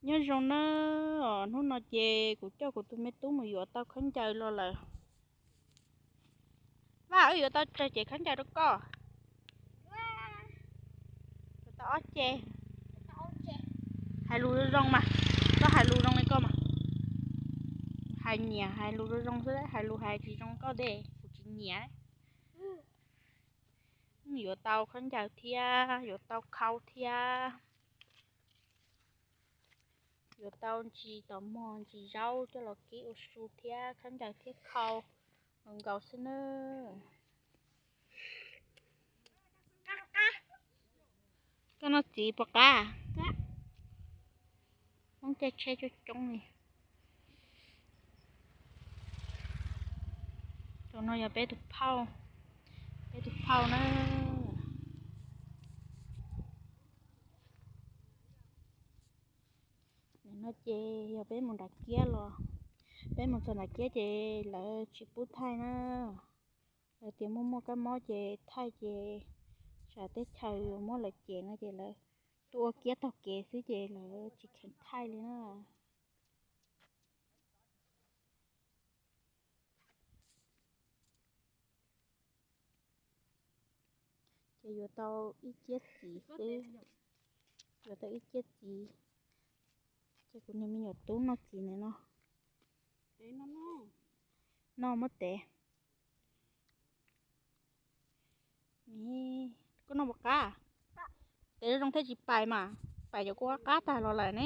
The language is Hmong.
Nyob zoo na, hnub no ces kuv coj kuv tus me tub mus yuav tau khaub ncaws los lawm. Vaj, wb yuav tau tsawg ces khaub ncaws rau koj? Yuav tau ob ce. Hais lus zoo zoo mas, koj hais lus zoo li koj mas. Hais nyiam hais lus zoo zoo xwb, hais lus hais tsis zoo koj de kuv tsis nyiam. Yuav tau khaub ncaws thiab yuav tau khau thiab. Yuav tau ntsis tom mog ntsis zaub coj los kib ua su thiab khaub ncaws thiab khau nkaus xwb na. Koj noj txiv puas qab? Hmoob caij tsheb coob coob li. Tus no yog peb tus phauj, peb tus phauj na. Nim no ces yog peb mus nram kiab los, peb mus txog nram kiab ces lawv tsis pub thaij na. Lawv tias muaj muaj kab mob ces thaij ces tsam teb chaws yuav muab lawv cem no ces lawv tuaj ua kiab taug kev xwb ces lawv tsis kheev thaij li na. Ces yuav tau ib ciab txiv xwb, yuav tau ib ciab txiv. Ces kuv niag me nyuam tub noj txiv ntawm no. Noj muab tev. Koj noj puas qab? Tev zoo thiaj tsis pais mas, pais cov kuj qab qab tag los lawm ne.